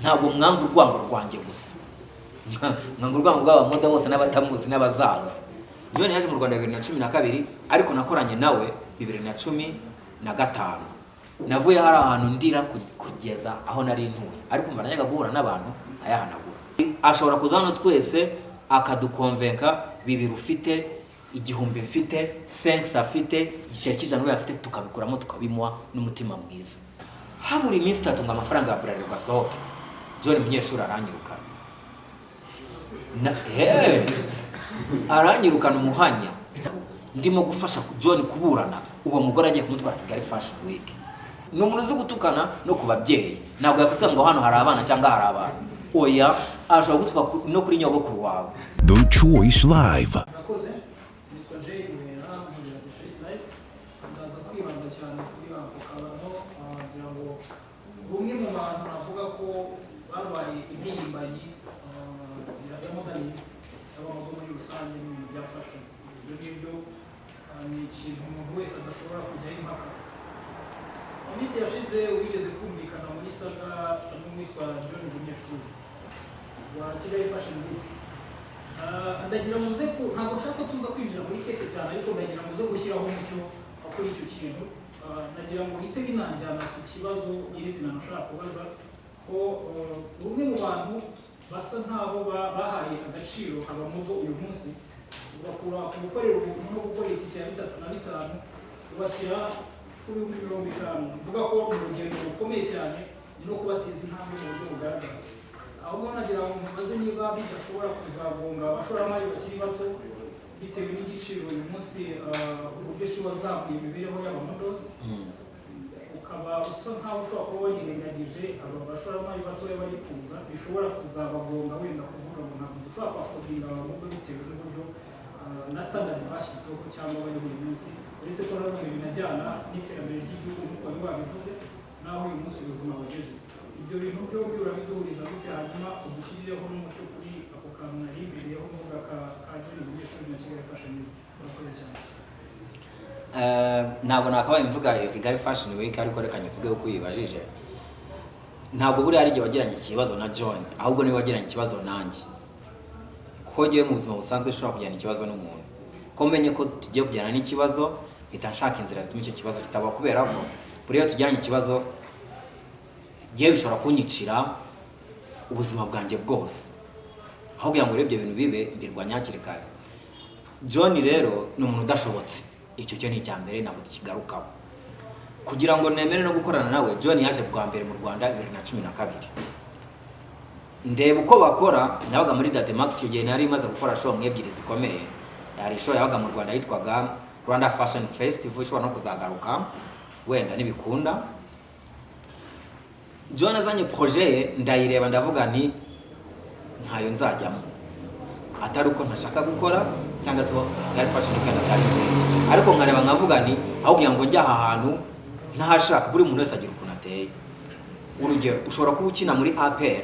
Ntabwo mwanga urwango rwanjye gusa, mwanga urwango rw'abamodel bose n'abatamuzi n'abazaza. John yaje mu Rwanda 2012, ariko nakoranye nawe 2015. Navuye hari ahantu ndira kugeza aho nari ntuye, ariko mva najyaga guhura n'abantu ayahanagura. Ashobora kuza hano twese akadukonvenka: bibiri ufite, igihumbi mfite, senkisi afite, igiceri cy'ijana we afite, tukabikuramo tukabimuha n'umutima mwiza. Habura iminsi 3 ngo amafaranga ya Bralirwa asohoke, John Munyeshuri aranyirukana. Aranyirukana umuhanya ndimo gufasha John kuburana uwo mugore agiye kumutwara Kigali Fashion Week. Ni umuntu uzi gutukana no ku babyeyi. Ntabwo yakwita ngo hano hari abana cyangwa hari abantu. Oya, ashobora gutuka no kuri nyogokuru wawe. The Choice Live. Murakoze. Nitwa Jay Guhera, nkorera The Choice Live. Ndaza kwibanda cyane kuri ako kabano, ngira ngo bumwe mu bantu navuga ko babaye impirimbanyi ya modeling, y'abamodel muri rusange n'ibintu bya fashion. Ibyo ngibyo ni ikintu umuntu wese adashobora kujyaho impaka. Mu minsi yashize wigeze kumvikana muri saga n'uwitwa John Bunyeshuri wa Kigali Fashion Week. Ndagira muze ku ntabwo nshaka ko tuza kwinjira muri case cyane, ariko ndagira muze gushyiraho umucyo kuri icyo kintu. Ndagira ngo uhite binanjyana ku kibazo nyirizina nashaka kubaza ko bumwe mu bantu basa nkaho bahaye agaciro abamodel uyu munsi, ubakura ku gukorera ubuntu no gukora itike ya bitatu na bitanu, ubashyira ku 50,000. Bivuga ko ni urugendo rukomeye cyane, ni no kubateza intambwe mu buryo bugaragara. Ahubwo nagira ngo mubaze niba bidashobora kuzagonga abashoramari bakiri bato bitewe n'igiciro uyu munsi, uburyo ki wazamuye imibereho y'abamodels, ukaba usa nkaho ushobora kuba wanirengagije aba bashoramari batoya bari kuza, bishobora kuzabagonga wenda kuvuga ngo ntabwo dushobora kwaffordinga abamodel bitewe n'uburyo na standard bashyizweho cyangwa bari buri munsi. Uretse ko nanone binajyana n'iterambere ry'igihugu nk'uko wari wabivuze, n'aho uyu munsi ubuzima bugeze. Ibyo bintu byombi urabiduhuriza gute? Hanyuma udushyirireho n'umucyo kuri ako kantu nari mbereyeho mvuga ka John Munyeshuri na Kigali Fashion Week. Murakoze cyane. Ntabwo nakabaye mvuga iyo Kigali Fashion Week, ariko reka nyivuge uko uyibajije. Ntabwo buriya ari igihe wagiranye ikibazo na John, ahubwo niwe wagiranye ikibazo nanjye, kuko ngewe mu buzima busanzwe ushobora kugirana ikibazo n'umuntu, ko menye ko tugiye kugirana n'ikibazo, mpita nshaka inzira zituma icyo kibazo kitabaho, kubera ko buriya iyo tugiranye ikibazo ngewe bishobora kunyicira ubuzima bwanjye bwose. Aho kugira ngo rero ibyo bintu bibe, mbirwanya hakiri kare. John rero ni umuntu udashobotse, icyo cyo ni icya mbere, ntabwo tukigarukaho. Kugira ngo nemere no gukorana nawe, John yaje bwa mbere mu Rwanda 2012, ndeba uko bakora. Nabaga muri Dademax icyo gihe, nari maze gukora show nk'ebyiri zikomeye. Hari show yabaga mu Rwanda yitwaga Rwanda Fashion Festival, ishobora no kuzagaruka wenda nibikunda. John azanye projet ye, ndayireba, ndavuga nti ntayo nzajyamo, atari uko ntashaka gukora cyangwa to Kigali Fashion Week atari nziza, ariko nkareba nkavuga nti aho kugira ngo njye aha hantu ntahashaka. Buri muntu wese agira ukuntu ateye. Urugero, ushobora kuba ukina muri APR,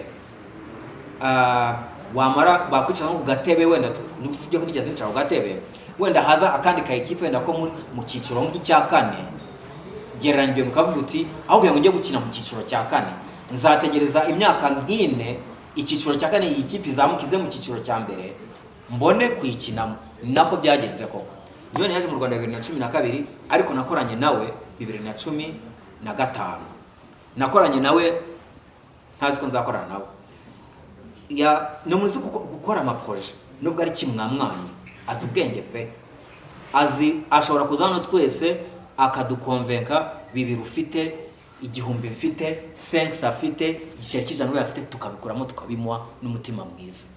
wamara bakwicara nko ku gatebe wenda, sibyo ko nigeze nicara ku gatebe, wenda haza akandi ka ekipe wenda ko mu cyiciro nk'icya kane. Gereranya ibyo, ukavuga uti aho kugira ngo njye gukina mu cyiciro cya kane, nzategereza imyaka nk'ine, icyiciro cya kane iyi kipe izamuka ize mu cyiciro cya mbere, mbone kuyikinamo. Ni nako byagenze koko. John yaje mu Rwanda 2012, ariko nakoranye nawe 2015. Nakoranye nawe ntazi ko nzakorana nawe. Ya, ni umuntu uzi gukora amaprojet, nubwo ari kimwamwanya, azi ubwenge pe. Azi, ashobora kuza hano twese akadukonvenka: bibiri ufite, igihumbi mfite, senkisi afite, igiceri cy'ijana we afite, tukabikuramo tukabimuha n'umutima mwiza.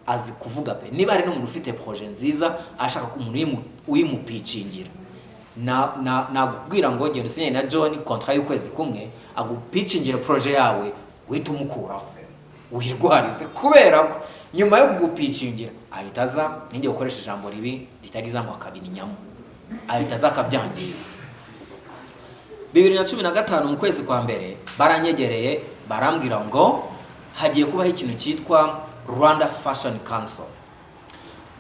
Azi kuvuga pe. Niba hari n'umuntu ufite projet nziza ashaka ko umuntu uyimupitchingira, na nakubwira ngo genda usinyane na John contrat y'ukwezi kumwe, agupitchingira projet yawe, uhita umukuraho wirwarize, kubera ko nyuma yo kugupitchingira ahita aza, ninjye gukoresha ijambo ribi ritari ngo akabininyamo, ahita aza akabyangiza. 2015 mu kwezi kwa mbere baranyegereye, barambwira ngo hagiye kubaho ikintu cyitwa Rwanda Fashion Council,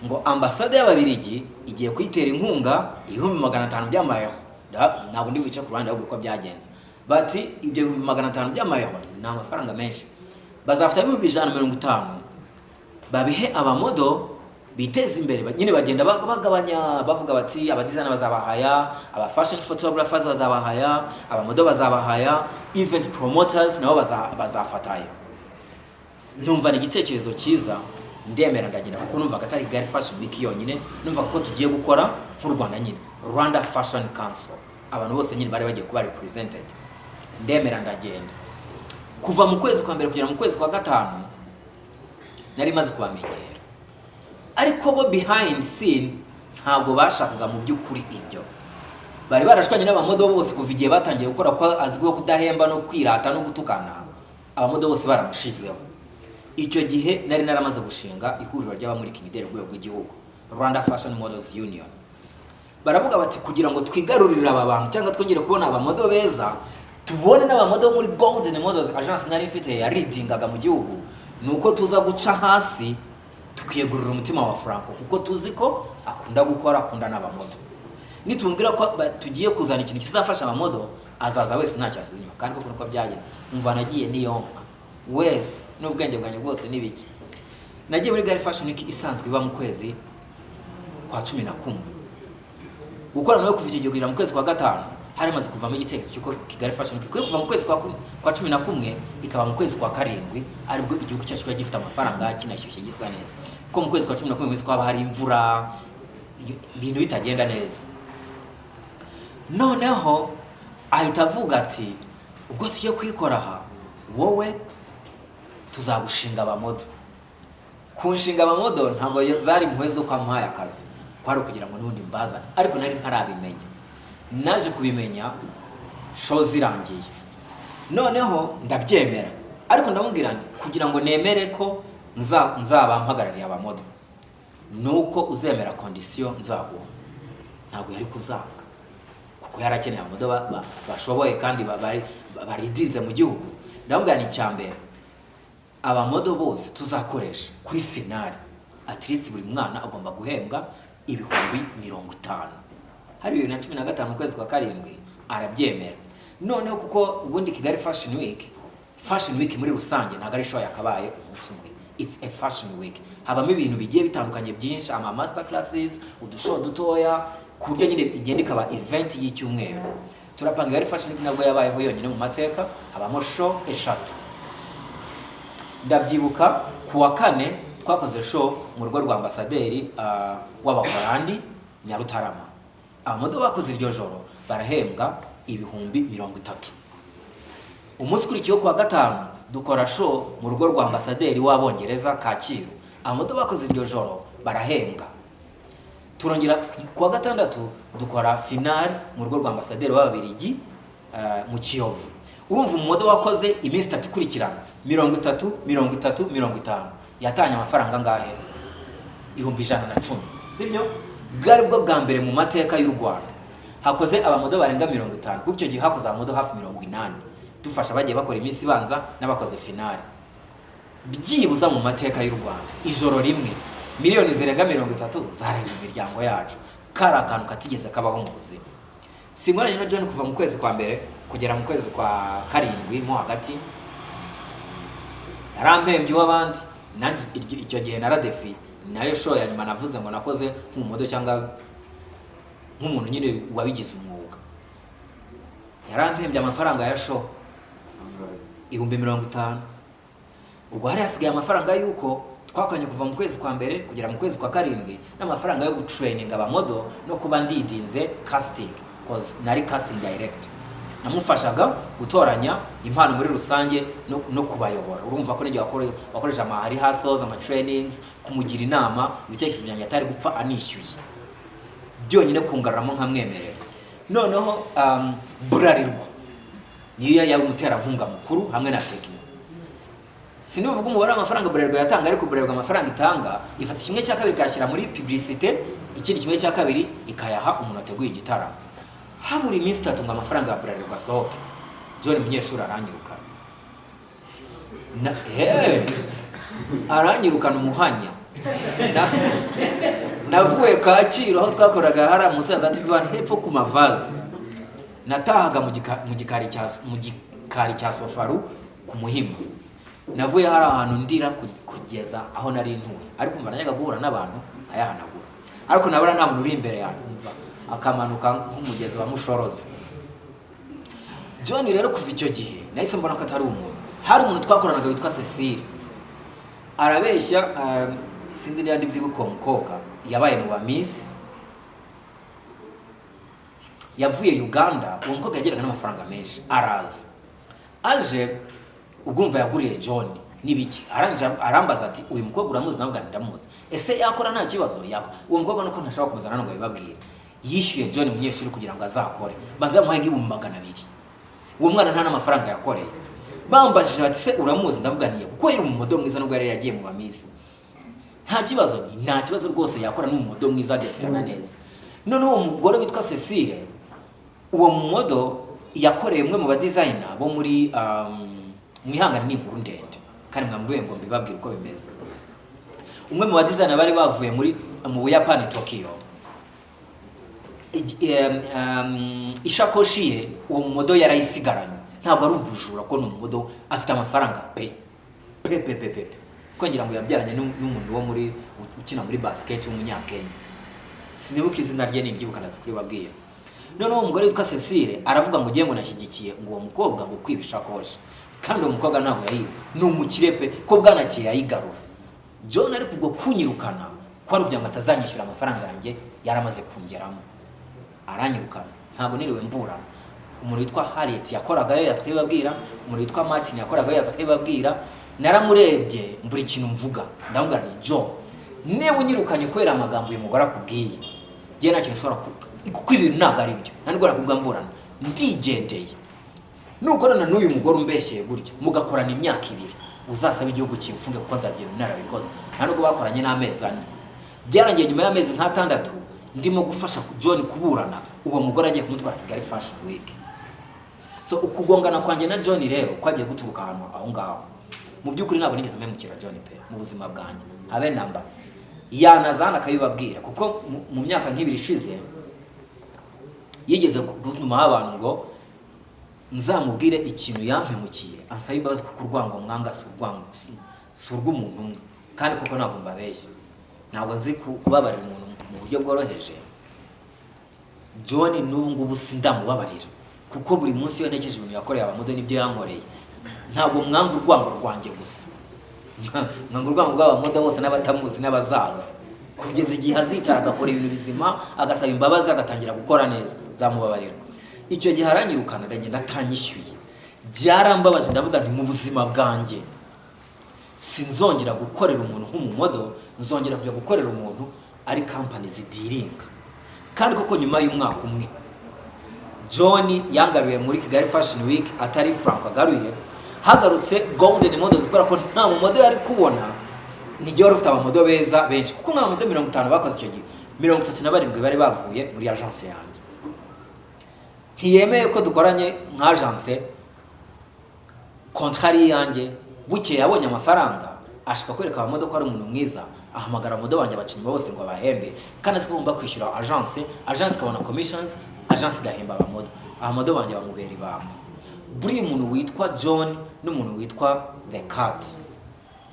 ngo ambasade y'Ababirigi igiye kuyitera inkunga 500,000 by'amayero. Ntabwo ndi buce ku ruhande ahubwo uko byagenze. Bati ibyo 500,000 by'amayero ni amafaranga menshi, bazafata 150,000 babihe abamodel biteza imbere. Nyine bagenda bagabanya, bavuga bati abadesigner bazabahaya, aba fashion photographers bazabahaya, abamodel bazabahaya, event promoters nabo bazafataya. Numva ni igitekerezo cyiza, ndemera, ndagenda, kuko numvaga atari Kigali Fashion Week yonyine, numvaga ko tugiye gukora nk'u Rwanda nyine, Rwanda Fashion Council, abantu bose nyine bari bagiye kuba represented. Ndemera, ndagenda. Kuva mu kwezi kwa mbere kugera mu kwezi kwa gatanu nari maze kubamenyera, ariko bo behind scene ntabwo bashakaga mu by'ukuri ibyo. Bari barashwanye n'abamodel bose kuva igihe batangiye gukora, ko azwiho kudahemba no kwirata no gutukana. Abamodel bose baramushizeho. Icyo gihe nari naramaze gushinga ihuriro ry'abamurika imideli ku rwego rw'igihugu, Rwanda Fashion Models Union. Baravuga bati kugira ngo twigarurire aba bantu cyangwa twongere kubona abamodel beza, tubone n'abamodel muri Golden Models Agence nari mfite yaridingaga mu gihugu, ni uko tuza guca hasi tukiyegurira umutima wa Franco, kuko tuzi ko akunda gukora, akunda n'abamodel. Nitubwira ko tugiye kuzana ikintu kizafasha abamodel, azaza wese ntacyo asize inyuma. Kandi koko niko byagenze. Umva, nagiye niyompa wese n'ubwenge bwanjye bwose n'ibiki. Nagiye muri Kigali Fashion Week isanzwe iba mu kwezi kwa 11. Gukora nawe kuva icyo gihe kugera mu kwezi kwa gatanu, hari hamaze kuvamo igitekerezo cy'uko Kigali Fashion Week ikwiye kuva mu kwezi kwa 11 ikaba mu kwezi kwa karindwi, aribwo igihugu cyacu kiba gifite amafaranga, kinashyushye, gisa neza, kuko mu kwezi kwa 11 mu kwezi haba hari imvura, ibintu bitagenda neza. Noneho ahita avuga ati ubwo tugiye kuyikora aha, wowe tuzagushinga abamodel. Kunshinga abamodel ntabwo zari impuhwe z'uko amuhaye akazi, kwari ukugira ngo n'ubundi mbazane, ariko nari ntarabimenya. Naje kubimenya show zirangiye. Noneho ndabyemera, ariko ndamubwira nti kugira ngo nemere ko nzaba mpagarariye abamodel, nuko uzemera condition nzaguha. Ntabwo yari kuzanga, kuko yari akeneye abamodel bashoboye kandi baridinze mu gihugu. Ndamubwira ni icya mbere, abamodel bose tuzakoresha kuri finale, at least buri mwana agomba guhembwa 50,000. Hari 2015 mu kwezi kwa karindwi. Arabyemera. Noneho kuko ubundi Kigali Fashion Week, Fashion Week muri rusange, ntabwo ari show yakabaye umunsi umwe. It's a fashion week, habamo ibintu bigiye bitandukanye byinshi, ama master classes, udushow dutoya, ku buryo nyine igenda ikaba event y'icyumweru. Turapanga Kigali Fashion Week, nabwo yabayeho yonyine mu mateka, habamo show eshatu. Ndabyibuka, ku wa kane twakoze show mu rugo rwa ambasaderi w'Abaholandi Nyarutarama. Abamodel bakoze iryo joro barahembwa 30,000. Umunsi ukurikiyeho, ku wa gatanu, dukora show mu rugo rwa ambasaderi w'Abongereza Kacyiru. Abamodel bakoze iryo joro barahembwa. Turongera ku wa gatandatu dukora finale mu rugo rwa ambasaderi w'Ababiligi mu Kiyovu. Urumva, umumodel wakoze iminsi 3 ikurikirana, 30, 30, 50, yatanye amafaranga angahe? 110,000, sibyo? Bwari bwo bwa mbere mu mateka y'u Rwanda hakoze abamodel barenga 50, kuko icyo gihe hakoze abamodel hafi 80, dufasha bagiye bakora iminsi ibanza n'abakoze finale. Byibuza mu mateka y'u Rwanda, ijoro rimwe miliyoni zirenga 30 zarenga imiryango yacu. Kari akantu katigeze kabaho mu buzima. Sinkoranye na John kuva mu kwezi kwa mbere kugera mu kwezi kwa karindwi mo hagati, yarampembye uw'abandi. Nanjye icyo gihe naradefi nayo show ya nyuma navuze ngo nakoze nk'umumodel cyangwa nk'umuntu nyine wabigize umwuga. Yarampembye amafaranga ya show 50,000. Ubwo hari hasigaye amafaranga y'uko twakoranye kuva mu kwezi kwa mbere kugera mu kwezi kwa karindwi, n'amafaranga yo gutraininga abamodel no kuba ndidinze casting, 'cause nari casting director, namufashaga gutoranya impano muri rusange no kubayobora. Urumva ko n'igihe wakoresha ama rehearsals, ama trainings, kumugira inama, ibitekerezo byanjye atari gupfa anishyuye, byonyine kungaruramo nkamwemerera. Noneho Burarirwa niyo yari umuterankunga mukuru hamwe na Tecno. Sinibuvuga umubare w'amafaranga Burarirwa yatanga, ariko Burarirwa amafaranga itanga ifata kimwe cya kabiri ikayashyira muri publicité, ikindi kimwe cya kabiri ikayaha umuntu wateguye igitaramo. Habura iminsi 3 ngo amafaranga ya Burarirwa asohoke, John Munyeshuri aranyirukana. Aranyirukana umuhanya. Navuye Kacyiru aho twakoraga, hari munsi ya za TV One hepfo ku mavazi. Natahaga mu gikari cya Sofaru ku Muhima. Navuye hari ahantu ndira kugeza aho nari ntuye, ariko umva, najyaga guhura n'abantu ayahanagura, ariko nabona nta muntu uri imbere yanjye, umva, akamanuka nk'umugezi wa Mushorozi. John rero, kuva icyo gihe nahise mbona ko atari umuntu. Hari umuntu twakoranaga witwa Cecile, arabeshya. Sinzi niba ndi bwibuke uwo mukobwa. Yabaye mu ba Miss, yavuye Uganda. Uwo mukobwa yageraga n'amafaranga menshi, araza. Aje, ubwo umva, yaguriye John n'ibiki. Arangije arambaza ati: "Uyu mukobwa uramuzi?" Navuga nti: "Ndamuzi." "Ese yakora nta kibazo?" "Yakora." Uwo mukobwa, nuko ntashobora kumuzana ngo abibabwire, yishyuye John umunyeshuri kugira ngo azakore. Banza bamuhaye nk'200,000. Uwo mwana nta n'amafaranga yakoreye. Bambajije bati: "Se uramuzi?" Ndavuga nti: "Kuko yari umumodel mwiza, nubwo yari yagiye mu ba Miss, nta kibazo, nta kibazo rwose, yakora, ni umumodel mwiza, adefirana neza." Noneho uwo mugore witwa Cecile, uwo mumodel yakoreye umwe mu badesigner bo muri mwihangane, ni inkuru ndende kandi mwambwiye ngo mbibabwire uko bimeze. Umwe mu badesigner bari bavuye mu Buyapani, Tokyo, ishakoshi ye uwo mumodel yarayisigaranye. Ntabwo ari ubujura, ko ni umumodel, afite amafaranga pe pe pe pe pe pe, kuko ngira ngo yabyaranye n'umuntu wo muri ukina muri basket w'umunyakenya, sinibuka izina rye, nibyibuka ndaza kuribabwira. Noneho uwo mugore witwa Cecile aravuga ngo ugiye, ngo nashyigikiye ngo uwo mukobwa ngo kwiba ishakoshi, kandi uwo mukobwa ntabwo yayiba, ni umukire pe, ko bwanakiye yayigarura. John ariko ubwo kunyirukana ko ari ukugira ngo atazanyishyura amafaranga yanjye yaramaze kungeramo, aranyirukana. Ntabwo niriwe mburana. Umuntu witwa Harriet yakoragayo, yaza akabibabwira. Umuntu witwa Martin yakoragayo, yaza akabibabwira. Naramurebye mbura ikintu mvuga. Ndamubwira nti: "Joe, niba unyirukanye kubera amagambo uyu mugore akubwiye, njye nta kintu ushobora kuko ibintu ntabwo ari byo, nta nubwo nakubwa mburana, ndigendeye. Nukorana n'uyu mugore umbeshyeye gutya, mugakorana imyaka 2, uzasaba igihugu kimfunge, kuko nzabyina narabikoze." Nta nubwo bakoranye n'amezi 4. Byarangiye nyuma y'amezi nk'atandatu ndimo gufasha John kuburana, uwo mugore agiye kumutwara Kigali Fashion Week. So ukugongana kwanjye na John rero kwagiye guturuka ahantu aho ngaho. Mu by'ukuri ntabwo nigeze mpemukira John pe mu buzima bwanjye, habe namba. Yanaza hano akabibabwira, kuko mu myaka nk'ibiri ishize yigeze gutumaho abantu ngo nzamubwire ikintu yampemukiye, ansaba imbabazi, kuko urwango mwanga si urwango, si urw'umuntu umwe. Kandi koko ntabwo mbabeshya, ntabwo nzi kubabarira umuntu mu buryo bworoheje. John n'ubu ngubu sindamubabarira, kuko buri munsi iyo ntekereje ibintu yakoreye abamodel n'ibyo yankoreye, ntabwo mwanga urwango rwanjye gusa, mwanga urwango rw'abamodel bose n'abatamuzi n'abazaza, kugeza igihe azicara agakora ibintu bizima, agasaba imbabazi, agatangira gukora neza, nzamubabarira. Icyo gihe aranyirukana, ndagenda atanyishyuye. Byarambabaje. Ndavuga nti: "Mu buzima bwanjye sinzongera gukorera umuntu nk'umumodel, nzongera kujya gukorera umuntu ari kampani zidealinga." Kandi koko nyuma y'umwaka umwe John yangaruye muri Kigali Fashion Week, atari Franco agaruye, hagarutse Golden Models, kubera ko nta mumodel yari kubona. Nijye wari ufite abamodel beza benshi, kuko nk'abamodel 50 bakoze icyo gihe, 37 bari bavuye muri agence yanjye. Ntiyemeye ko dukoranye nka agence, contrat ari iyanjye. Bukeye yabonye amafaranga, ashaka kwereka abamodel ko ari umuntu mwiza, ahamagara abamodel banjye, abakinnyi bose ngo abahembe, kandi azi ko agomba kwishyura agence, agence ikabona commissions, agence igahemba abamodel. Abamodel banjye bamubera ibamba. Buriya umuntu witwa John n'umuntu witwa The Cat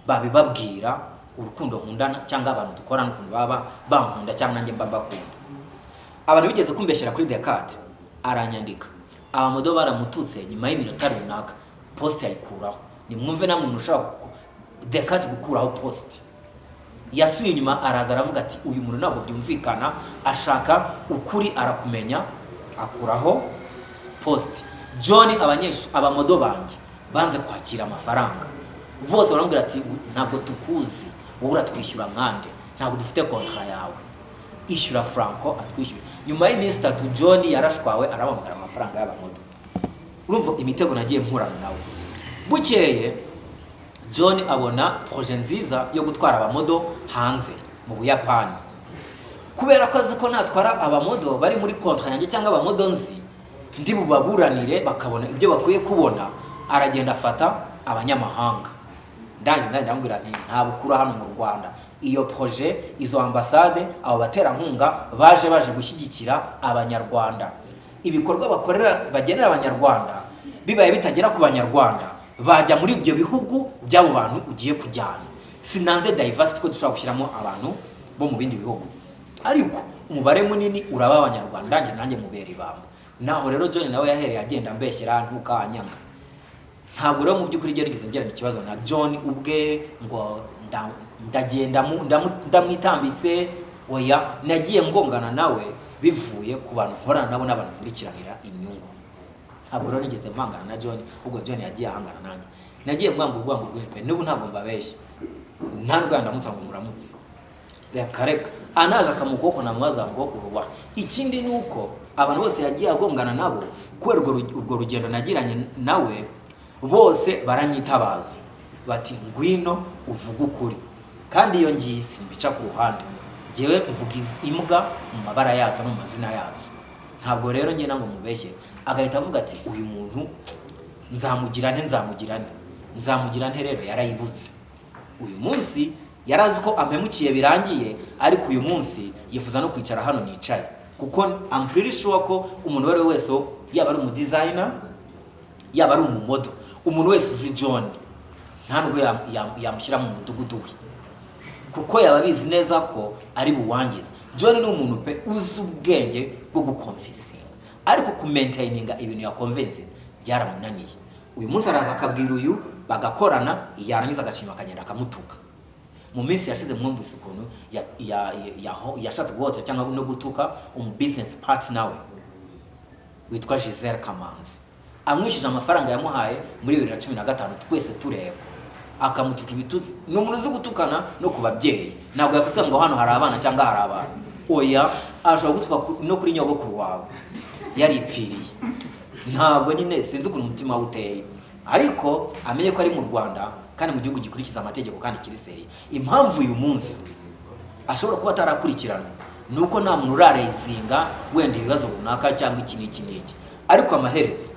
babibabwira, urukundo nkundana cyangwa abantu dukorana, ukuntu baba bankunda cyangwa nanjye mba mbakunda. Abantu bigeze kumbeshyera kuri The Cat, aranyandika, abamodel baramututse, nyuma y'iminota runaka post ayikuraho. Nimwumve nta muntu ushobora The Cat gukuraho post. Yasuye inyuma, araza aravuga ati: "Uyu muntu ntabwo byumvikana." Ashaka ukuri arakumenya, akuraho post. John, abanyeshuri, abamodel banjye banze kwakira amafaranga bose, baramubwira ati: "Ntabwo tukuzi, wowe uratwishyura nkande? Ntabwo dufite contrat yawe, ishyura Franco atwishyure." Nyuma y'iminsi 3 John yarashwawe, arabahamagara amafaranga y'abamodel. Urumva imitego nagiye mpurana nawe. Bukeye John abona projet nziza yo gutwara abamodel hanze mu Buyapani. Kubera ko azi ko natwara abamodel bari muri contrat yanjye cyangwa abamodel nzi, ndi bubaburanire bakabona ibyo bakwiye kubona, aragenda afata abanyamahanga. Ndaje ndamubwira nti: "Ntabwo ukura hano mu Rwanda iyo projet, izo ambasade, abo baterankunga baje gushyigikira abanyarwanda." Ibikorwa bakorera, bagenera Abanyarwanda, bibaye bitagera ku Banyarwanda, bajya muri ibyo bihugu by'abo bantu ugiye kujyana. Sinanze diversity, ko dushobora gushyiramo abantu bo mu bindi bihugu, ariko umubare munini uraba Abanyarwanda. Njye nanjye mubera ibamba. Naho rero John nawe yahereye agenda ambeshyera, ntukanyanga. Ntabwo rero mu by'ukuri njye nigeze ngirana ikibazo na John ubwe ngo ndagenda ndamwitambitse. Oya, nagiye ngongana nawe bivuye ku bantu nkorana nabo n'abantu nkurikiranira inyungu. Ntabwo rero nigeze mpangana na John, ahubwo John yagiye ahangana nanjye. Nagiye mwanga urwango rwinshi pe. N'ubu ntabwo mbabeshya, nta ndwara ndamutsa ngo muramutse, reka reka. Anaje akamukoko namubaza ngo urubaha. Ikindi ni uko abantu bose yagiye agongana nabo kubera urwo rugendo nagiranye nawe, bose baranyitabaza bati: "Ngwino uvuge ukuri." Kandi iyo ngiye simbica ku ruhande, ngewe mvuga imbwa mu mabara yazo no mu mazina yazo. Ntabwo rero ngenda ngo mubeshye, agahita avuga ati: "Uyu muntu nzamugira nte, nzamugira nte, nzamugira nte?" Rero yarayibuze. Uyu munsi yari azi ko ampemukiye birangiye, ariko uyu munsi yifuza no kwicara hano nicaye, kuko I'm pretty sure ko umuntu uwo ari we wese, yaba ari umudesigner, yaba ari umumodel, umuntu wese uzi John, nta nubwo yamushyira mu mudugudu we, kuko yaba abizi neza ko ari buwangize. John ni umuntu pe uzi ubwenge bwo guconvincinga, ariko kumaintaininga ibintu yaconvincinze byaramunaniye. Uyu munsi araza akabwira uyu bagakorana, yarangiza agacima akagenda akamutuka. Mu minsi yashize mwumvise ukuntu yashatse guhohotera cyangwa no gutuka umu business partner we witwa Giselle Kamanzi, amwishyuza amafaranga yamuhaye muri 2015, twese tureba, akamutuka ibitutsi. Ni umuntu uzi gutukana no ku babyeyi. Ntabwo yakubwira ngo hano hari abana cyangwa hari abantu, oya, ashobora gutuka no kuri nyogokuru wawe yaripfiriye. Ntabwo nyine sinzi ukuntu umutima we uteye, ariko amenye ko ari mu Rwanda kandi mu gihugu gikurikiza amategeko kandi kiri sérieux. Impamvu uyu munsi ashobora kuba atarakurikirana ni uko nta muntu uraraisinga wenda ibibazo runaka cyangwa iki n'iki n'iki, ariko amaherezo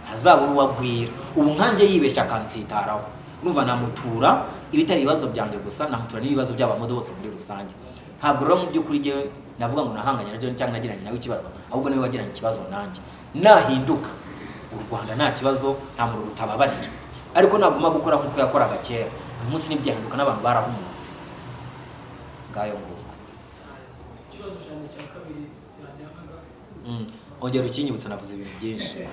ntazabura uwagwira. Ubu nkanjye yibeshya akansitaraho, numva namutura ibitari ibibazo byanjye gusa, namutura n'ibibazo by'abamodel bose muri rusange. Ntabwo rero mu by'ukuri njyewe navuga ngo nahanganye na John cyangwa nagiranye nawe ikibazo, ahubwo niwe wagiranye ikibazo nanjye. Nahinduka, u Rwanda nta kibazo, nta muntu rutababarira, ariko naguma gukora nk'uko yakoraga kera, uyu munsi ntibyahinduka n'abantu barahumutse. Ngayo nguko. Ikibazo cyanjye cya kabiri byajyanaga. Ongera ukinyibutsa, navuze ibintu byinshi.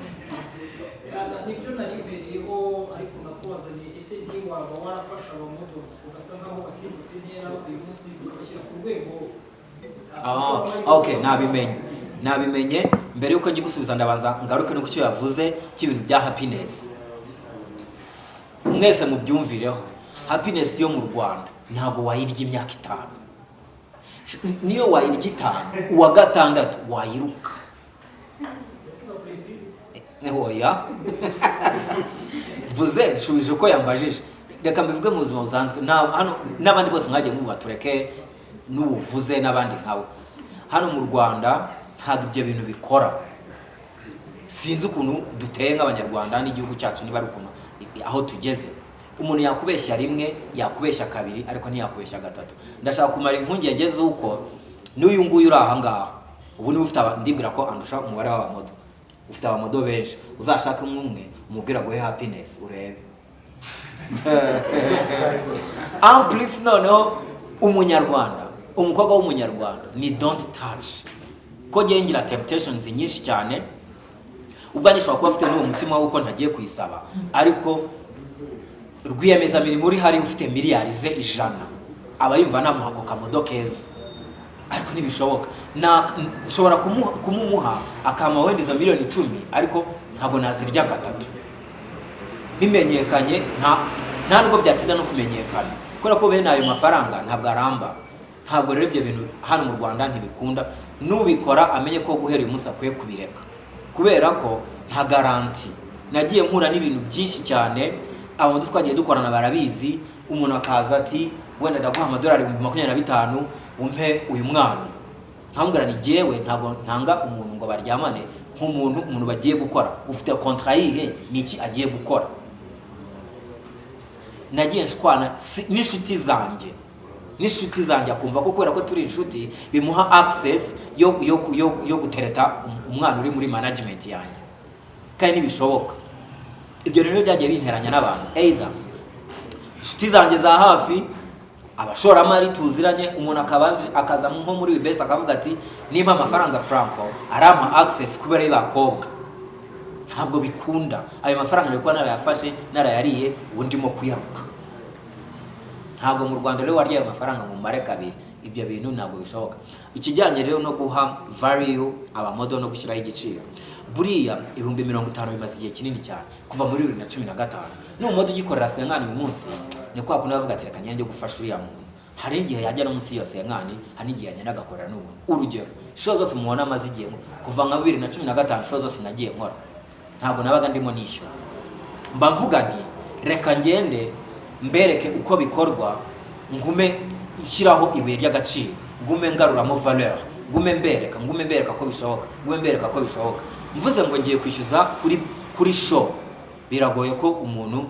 Nibyo nari mbereyeho, ariko ndakubaza ni ese ntiwaba warafasha abamodel ugasa nkaho wasimbutse intera, uyu munsi ukabashyira ku rwego? Ah, okay, nabimenye, nabimenye. Mbere yuko njya gusubiza, ndabanza ngaruke no ku cyo yavuze cy'ibintu bya happiness. Mwese mubyumvireho, happiness yo mu Rwanda ntabwo wayirya imyaka 5. Niyo wayirya 5, uwa gatandatu wayiruka. Oya, mvuze nshubije uko yambajije. Reka mbivuge mu buzima busanzwe. Nta hano n'abandi bose mwagiye muba, tureke n'ubuvuze n'abandi nkawe, hano mu Rwanda ntabwo ibyo bintu bikora. Sinzi ukuntu duteye nk'Abanyarwanda n'igihugu cyacu, niba ari ukuntu aho tugeze umuntu yakubeshya rimwe, yakubeshya kabiri, ariko ntiyakubeshya gatatu. Ndashaka kumara impungenge z'uko n'uyu nguyu uri aha ngaha ubu niwe ufite ndibwira ko andusha umubare w'abamodel, ufite abamodel benshi. Uzashake umwe umwe umubwira aguhe happiness urebe. En plus noneho Umunyarwanda, umukobwa w'Umunyarwanda ni don't touch, ko ngiye ngira temptations nyinshi cyane. Ubwanjye nshobora kuba afite n'uwo mutima w'uko ntagiye kuyisaba, ariko rwiyemezamirimo uri hari ufite miliyari ze 100 aba yumva namuha ako kamodel keza, ariko ntibishoboka. Nshobora kumumuha akampa wenda izo miliyoni 10, ariko ntabwo nazirya gatatu bimenyekanye. Nta nubwo byatinda no kumenyekana, kubera ko bene ayo mafaranga ntabwo aramba. Ntabwo rero ibyo bintu hano mu Rwanda ntibikunda. N'ubikora amenye ko guhera uyu munsi akwiye kubireka, kubera ko nta garantie. Nagiye mpura n'ibintu byinshi cyane, abantu twagiye dukorana barabizi. Umuntu akaza ati: "Wenda ndaguha amadolari 25,000 umpe uyu mwana." Nkamubwira ni jyewe ntabwo ntanga umuntu ngo baryamane nk'umuntu. Umuntu bagiye gukora ufite contrat yihe? Ni iki agiye gukora? Nagiye nshwana n'inshuti zanjye, akumva ko kubera ko turi inshuti bimuha access yo gutereta. umwana uri muri management yanjye, kandi ntibishoboka. Ibyo rero byagiye binteranya n'abantu, either inshuti zanjye za hafi, abashoramari tuziranye. Umuntu akaba akaza nko muri Wibest akavuga ati: "Nimba amafaranga Franco arampa access kubera y'abakobwa." Ntabwo bikunda. Ayo mafaranga nari kuba narayafashe, narayariye, ubu ndimo kuyaruka. Ntabwo mu Rwanda rero warya ayo mafaranga ngo umare kabiri. Ibyo bintu ntabwo bishoboka. Ikijyanye rero no guha value abamodel no gushyiraho igiciro, buriya 50,000 bimaze igihe kinini cyane, kuva muri 2015. N'umumodel ugikorera cinquante uyu munsi, ni kwa kundi bavuga ati: "Reka ngende gufasha uriya muntu." Hari n'igihe yajya no munsi y'iyo cinquante, hari n'igihe yagenda agakorera n'ubuntu. Urugero, show zose mubona amaze igihe kuva nka 2015, show zose nagiye nkora ntabwo nabaga ndimo nishyuza. Mba mvuga nti: "Reka ngende mbereke uko bikorwa, ngume nshyiraho ibuye ry'agaciro, ngume ngaruramo valeur, ngume mbereka, ngume mbereka ko bishoboka, ngume mbereka ko bishoboka." Mvuze ngo ngiye kwishyuza kuri show, biragoye ko umuntu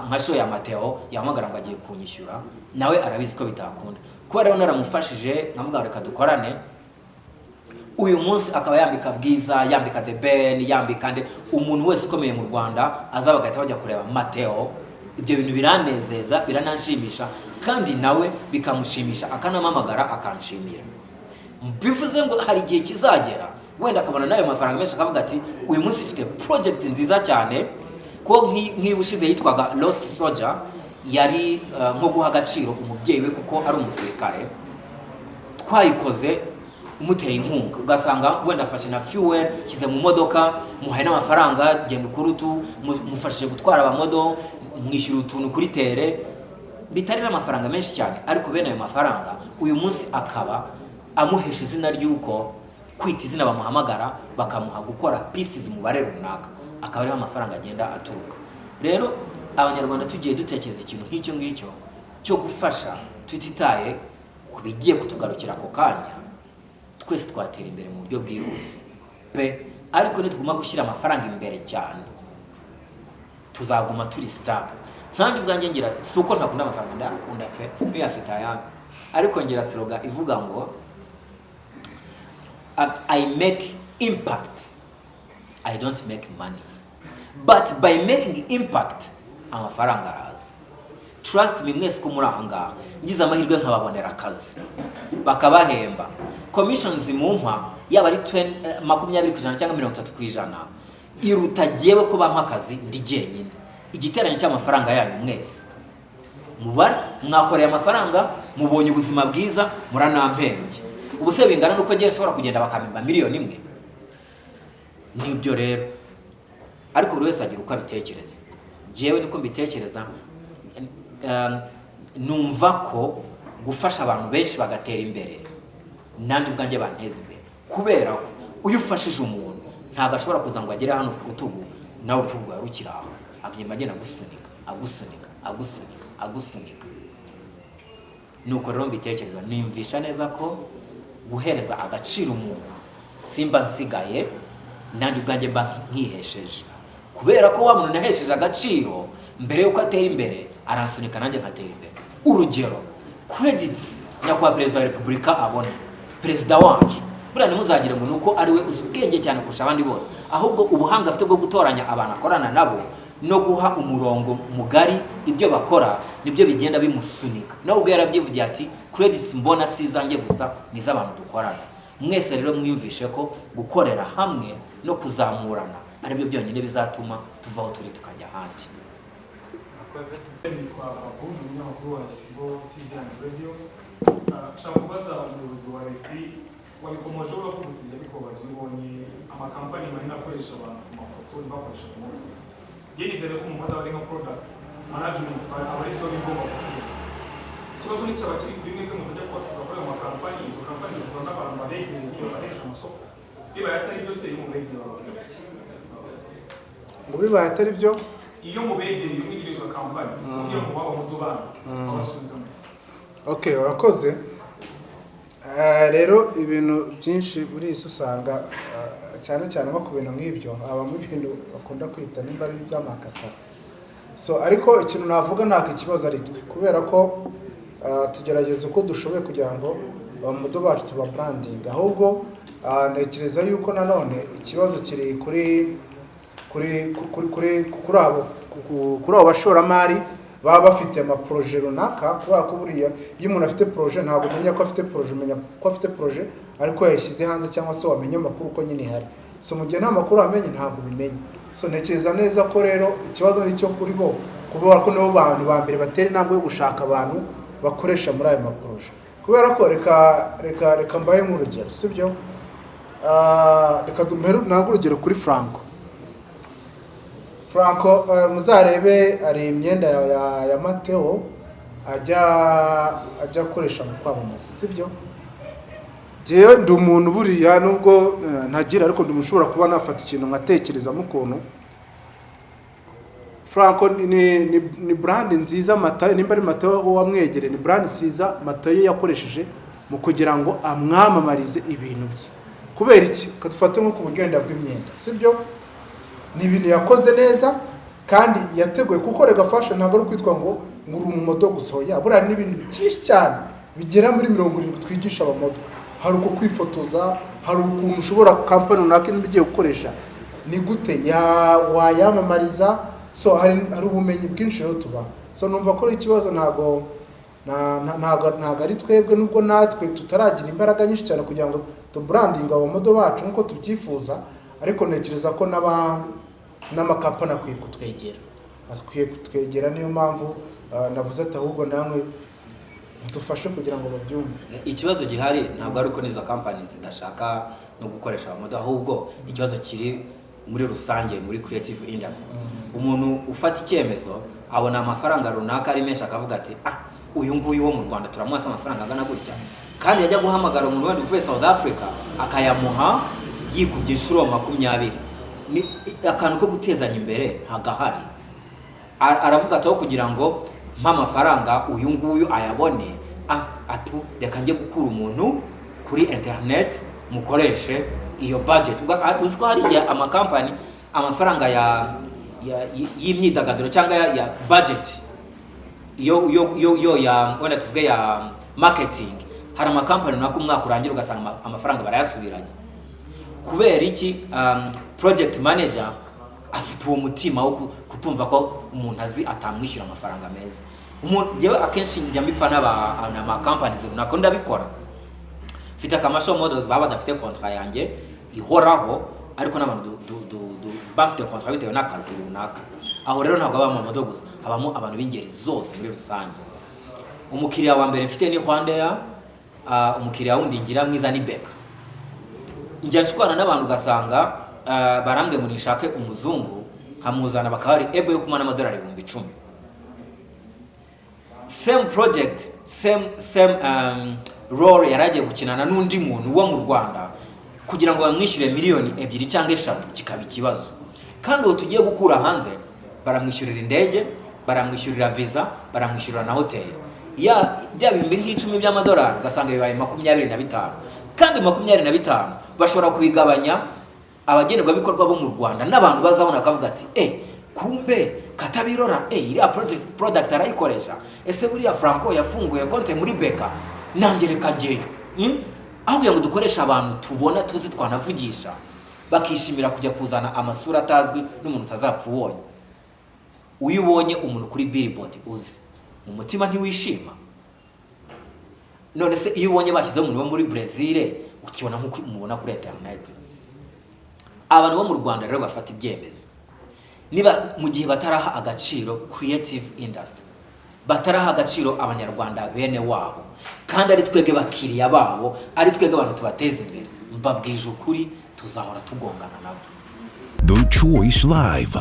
nka show ya Mateo yahamagara ngo agiye kunyishyura. Nawe arabizi ko bitakunda. Kuba rero naramufashije nkavuga ngo reka dukorane, uyu munsi akaba yambika Bwiza, yambika The Ben, yambika nde, umuntu wese ukomeye mu Rwanda aza bagahita bajya kureba Mateo, ibyo bintu biranezeza, birananshimisha, kandi nawe bikamushimisha, akanampamagara akanshimira. Bivuze ngo hari igihe kizagera wenda akabona n'ayo mafaranga menshi, akavuga ati: "Uyu munsi mfite project nziza cyane." Ko nk'iyo ushize yitwaga Lost Soldier, yari nko guha agaciro umubyeyi we kuko ari umusirikare. Twayikoze umuteye inkunga, ugasanga wenda afashe na fuel, shyize mu modoka, muhaye n'amafaranga, genda ukore utu, mufashije gutwara abamodel, mwishyura utuntu kuri terrain, bitari n'amafaranga menshi cyane. Ariko bene ayo mafaranga uyu munsi akaba amuhesha izina ry'uko kwita izina, bamuhamagara bakamuha gukora pieces umubare runaka, akaba ariho amafaranga agenda aturuka. Rero Abanyarwanda tugiye dutekereza ikintu nk'icyo ngicyo cyo gufasha tutitaye ku bigiye kutugarukira ako kanya, twese twatera imbere mu buryo bwihuse pe. Ariko nituguma gushyira amafaranga imbere cyane, tuzaguma turi stuck. Nkanjye ubwanjye ngira, si uko ntakunda amafaranga, ndayakunda pe, nuyafite ayandi, ariko ngira slogan ivuga ngo "I make impact, I don't make money, but by making impact amafaranga araza." Trust me, mwese ko muri aha ngaha ngize amahirwe nkababonera akazi bakabahemba, commissions mumpa yaba ari 20, 20% cyangwa 30%, iruta jyewe ko bampa akazi ndi jyenyine. Igiteranyo cy'amafaranga yanyu mwese mubara, mwakoreye amafaranga, mubonye ubuzima bwiza, muranampembye. Ubu se bingana nuko ngewe nshobora kugenda bakampemba 1 miliyoni? Nibyo rero, ariko buri wese agira uko abitekereza. Jyewe niko mbitekereza. Numva ko gufasha abantu benshi bagatera imbere, nanjye ubwanjye banteza imbere, kubera ko iyo ufashije umuntu ntabwo ashobora kuza ngo agere hano ku rutugu, nawe urutugu rwawe rukiri aho. Agenda agenda agusunika, agusunika, agusunika, agusunika. Nuko rero mbitekereza, niyumvisha neza ko guhereza agaciro umuntu simba nsigaye, nanjye ubwanjye mba nkihesheje, kubera ko wa muntu nahesheje agaciro, mbere y'uko atera imbere aransunika nanjye nkatera imbere. Urugero, credits nyakubahwa Perezida wa Repubulika abona, perezida wacu, buriya ntimuzagire ngo ni uko ari we uzi ubwenge cyane kurusha abandi bose, ahubwo ubuhanga afite bwo gutoranya abantu akorana nabo no guha umurongo mugari ibyo bakora, nibyo bigenda bimusunika. Nawe ubwo yarabyivugiye ati: "Credits mbona si izanjye gusa, ni iz'abantu dukorana mwese." Rero mwiyumvishe ko gukorera hamwe no kuzamurana aribyo byonyine bizatuma tuva aho turi tukajya ahandi. Nitwa Babu, ni umunyamakuru wa Isibo TV and Radio. Nshaka kubaza umuyobozi wa RFI. Wabikomojeho uravuga uti bijya bikubaza iyo ubonye amakampani manini akoresha abantu ku mafoto, ntibakoresha ku modoka. Njye nizere ko umuhanda aba ari nka product management, aba ari soko igomba gucuruza. Ikibazo ni cyaba kiri kuri mwebwe mutajya kubacuruza kuri ayo makampani, izo kampani zikora n'abantu babegereye nyine babahereje amasoko. Bibaye atari byo se, iyo mubegereye bababwira iki? Ngo bibaye atari byo? Iyo mubegereye, iyo mwegereye izo kampani kugira ngo babe abamodel, babasubizamo. Okay, urakoze. Rero ibintu byinshi muri iyi si usanga cyane cyane nko ku bintu nk'ibyo habamo ibintu bakunda kwita nimba ari iby'amakatara. So ariko ikintu navuga, ntabwo ikibazo ari twe, kubera ko tugerageza uko dushoboye kugira ngo abamodel bacu tuba branding, ahubwo Ntekereza yuko nanone ikibazo kiri kuri abo bashoramari baba bafite amaprojet runaka, kubera ko buriya iyo umuntu afite projet, ntabwo umenya ko afite projet, umenya ko afite projet ariko yayishyize hanze, cyangwa se wamenya amakuru ko nyine ihari. So mu gihe nta makuru wamenye, ntabwo ubimenya. So ntekereza neza ko rero ikibazo ni icyo kuri bo, kubera ko nibo bantu ba mbere batera intambwe yo gushaka abantu bakoresha muri ayo maprojet. Kubera ko reka mbahe nk'urugero, sibyo? Reka duhere, ntange urugero kuri Franco. Franco, muzarebe hari imyenda ya Mateo ajya akoresha mu kwamamaza, sibyo? Njyewe ndi umuntu buriya nubwo ntagira, ariko ndi umuntu ushobora kuba nafata ikintu nkatekerezamo ukuntu Franco ni brand nziza. Matayo, nimba ari Matayo wamwegereye, ni brand nziza Matayo yakoresheje mu kugira ngo amwamamarize ibintu bye. Kubera iki? Kadufate nko ku buryo bw'imyenda, sibyo? Ni ibintu yakoze neza kandi yateguye, kuko rega fashion ntabwo ari ukwitwa ngo uri umumodel gusa. Oya, buriya hari n'ibintu byinshi cyane bigera muri 70 twigisha abamodel. Hari uko kwifotoza, hari ukuntu ushobora kampani runaka niba ugiye gukoresha, ni gute wayamamariza. So hari ubumenyi bwinshi rero tuba. So numva ko ikibazo ntabwo ari twebwe, nubwo natwe tutaragira imbaraga nyinshi cyane kugira ngo tubrandinge abamodel bacu nk'uko tubyifuza, ariko ntekereza ko n'amakampani akwiye kutwegera. Niyo mpamvu navuze ati ahubwo namwe mudufashe kugira ngo babyumve. Ikibazo gihari ntabwo ari uko n'izo kampani zidashaka no gukoresha abamodel, ahubwo ikibazo kiri muri rusange muri creative industry. Umuntu ufata icyemezo abona amafaranga runaka ari menshi, akavuga ati: "Ah, uyu nguyu wo mu Rwanda turamuha se amafaranga angana gutya?" Kandi yajya guhamagara umuntu wenda uvuye South Africa, akayamuha yikubye inshuro 20. Ni akantu ko gutezanya imbere ntagahari. Aravuga ati: "Aho kugira ngo mpe amafaranga uyu nguyu ayabone, atu reka njye gukura umuntu kuri internet mukoreshe iyo budget." Uzi ko hari igihe amakampani amafaranga y'imyidagaduro cyangwa ya budget yo ya wenda tuvuge ya marketing, hari amakampani runaka umwaka urangira ugasanga amafaranga barayasubiranye. Kubera iki? Project manager afite uwo mutima wo kutumva ko umuntu azi atamwishyura amafaranga meza. Njyewe akenshi njya mbipfa n'ama companies runaka, ndabikora, mfite commercial models baba badafite contrat yanjye ihoraho, ariko n'abantu bafite contrat bitewe n'akazi runaka. Aho rero ntabwo habamo amamodel gusa, habamo abantu b'ingeri zose muri rusange. Umukiriya wa mbere mfite ni Rwandair. Umukiriya wundi ngira mwiza ni BK. Njya nshwana n'abantu ugasanga barambwiye ngo nishake umuzungu, nkamuzana, bakaba bari able yo kumuha n'amadolari 10,000. Same project, same role yari agiye gukinana n'undi muntu wo mu Rwanda, kugira ngo bamwishyure miliyoni 2 cyangwa 3 kikaba ikibazo. Kandi uwo tugiye gukura hanze baramwishyurira indege, baramwishyurira visa, baramwishyurira na hoteli, ya bya bihumbi nk'icumi by'amadolari ugasanga bibaye 25. Kandi 25 bashobora kubigabanya abagenerwabikorwa bo mu Rwanda n'abantu bazabona bakavuga ati: "Eh, kumbe Katabirora, eh, iriya product arayikoresha. Ese buriya Franco yafunguye konte muri BK? Nanjye reka njyeyo." Aho kugira ngo dukoreshe abantu tubona, tuzi, twanavugisha, bakishimira kujya kuzana amasura atazwi n'umuntu utazapfa ubonye. Uyo ubonye umuntu kuri billboard uzi, mu mutima ntiwishima? None se iyo ubonye bashyizeho umuntu wo muri Brazil, ukibona nk'uko umubona kuri internet? Abantu bo mu Rwanda rero bafata ibyemezo, niba mu gihe bataraha agaciro creative industry, bataraha agaciro Abanyarwanda bene wabo, kandi ari twebwe bakiriya babo, ari twebwe abantu tubateza imbere, mbabwije ukuri, tuzahora tugongana nabo. The Choice Live.